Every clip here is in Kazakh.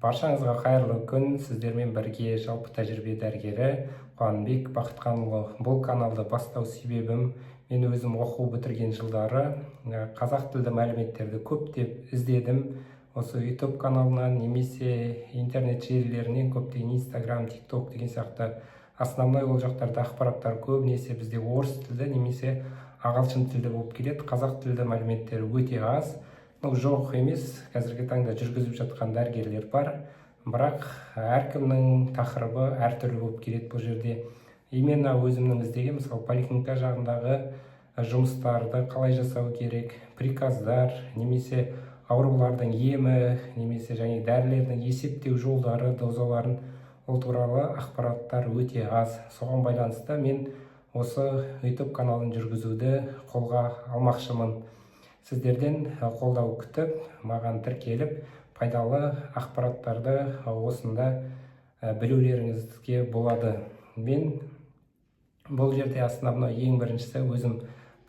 Баршаңызға қайырлы күн! Сіздермен бірге жалпы тәжірибе дәрігері Қуанбек Бақытханұлы. Бұл каналды бастау себебім, мен өзім оқу бітірген жылдары қазақ тілді мәліметтерді көптеп іздедім. Осы YouTube каналынан немесе интернет желілерінен, көптеген Инстаграм, ТикТок деген сияқты. Основной ол жақтарда ақпараттар көбінесе бізде орыс тілді немесе ағылшын тілді болып келеді. Қазақ тілді мәліметтер өте аз. Ну, жоқ емес, қазіргі таңда жүргізіп жатқан дәрігерлер бар, бірақ әркімнің тақырыбы әртүрлі болып келеді. Бұл жерде именно өзімнің іздеген, мысалы, поликлиника жағындағы жұмыстарды қалай жасау керек, приказдар немесе аурулардың емі немесе және дәрілердің есептеу жолдары, дозаларын, ол туралы ақпараттар өте аз. Соған байланысты мен осы YouTube каналын жүргізуді қолға алмақшымын. Сіздерден қолдау күтіп, маған тіркеліп, пайдалы ақпараттарды осында білулеріңізге болады. Мен бұл жерде основной, ең біріншісі, өзім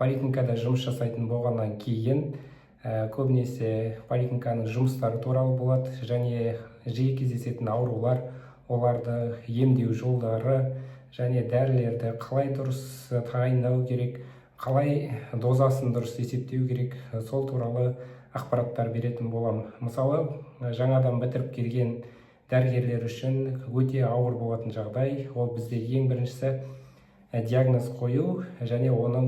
поликлиникада жұмыс жасайтын болғаннан кейін, көбінесе поликлиниканың жұмыстары туралы болады және жиі кездесетін аурулар, оларды емдеу жолдары және дәрілерді қалай дұрыс тағайындау керек, қалай дозасын дұрыс есептеу керек, сол туралы ақпараттар беретін боламын. Мысалы, жаңадан бітіріп келген дәрігерлер үшін өте ауыр болатын жағдай ол бізде ең біріншісі диагноз қою және оның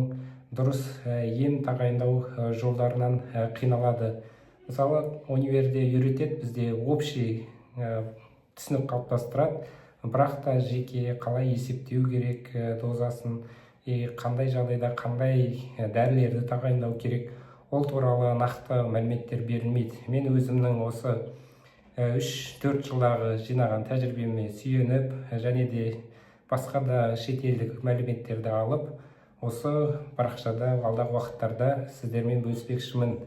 дұрыс ем тағайындау жолдарынан қиналады. Мысалы, универде үйретеді, бізде общий түсінік қалыптастырады, бірақ та жеке қалай есептеу керек дозасын и қандай жағдайда қандай дәрілерді тағайындау керек, ол туралы нақты мәліметтер берілмейді. Мен өзімнің осы 3-4 жылдағы жинаған тәжірибеме сүйеніп және де басқа да шетелдік мәліметтерді алып, осы парақшада алдағы уақыттарда сіздермен бөліспекшімін.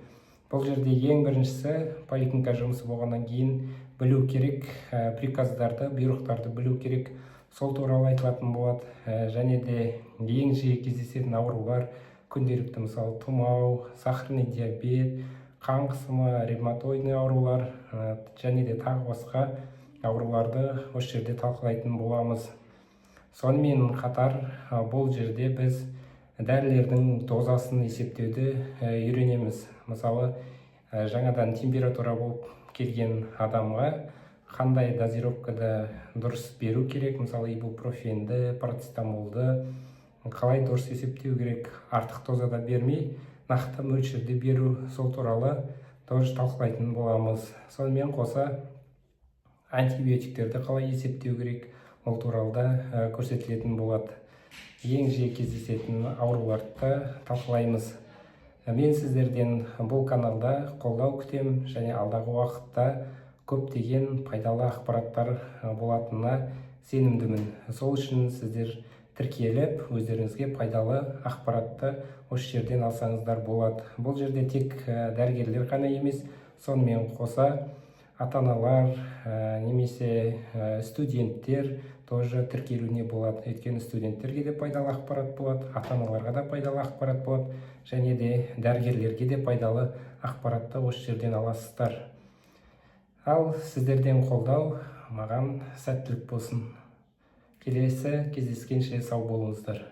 Бұл жерде ең біріншісі, поликлиника жұмысы болғаннан кейін білу керек, приказдарды, бұйрықтарды білу керек, сол туралы айтылатын болады. Және де ең жиі кездесетін аурулар күнделікті, мысалы, тұмау, сахарный диабет, қан қысымы, ревматоидный аурулар және де тағы басқа ауруларды осы жерде талқылайтын боламыз. Сонымен қатар бұл жерде біз дәрілердің дозасын есептеуді үйренеміз. Мысалы, жаңадан температура болып келген адамға қандай дозировкада дұрыс беру керек, мысалы, ибупрофенді, парацетамолды қалай дұрыс есептеу керек, артық дозада бермей, нақты мөлшерде беру, сол туралы тоже талқылайтын боламыз. Сонымен қоса антибиотиктерді қалай есептеу керек, ол туралы да көрсетілетін болады. Ең жиі кездесетін ауруларды да талқылаймыз. Мен сіздерден бұл каналда қолдау күтемін және алдағы уақытта көптеген пайдалы ақпараттар болатынына сенімдімін. Сол үшін сіздер тіркеліп, өздеріңізге пайдалы ақпаратты осы жерден алсаңыздар болады. Бұл жерде тек дәрігерлер ғана емес, сонымен қоса ата аналар немесе студенттер тоже тіркелуіне болады, өйткені студенттерге де пайдалы ақпарат болады, ата аналарға да пайдалы ақпарат болады және де дәрігерлерге де пайдалы ақпаратты осы жерден аласыздар. Ал сіздерден қолдау маған сәттілік болсын. Келесі кездескенше сау болыңыздар!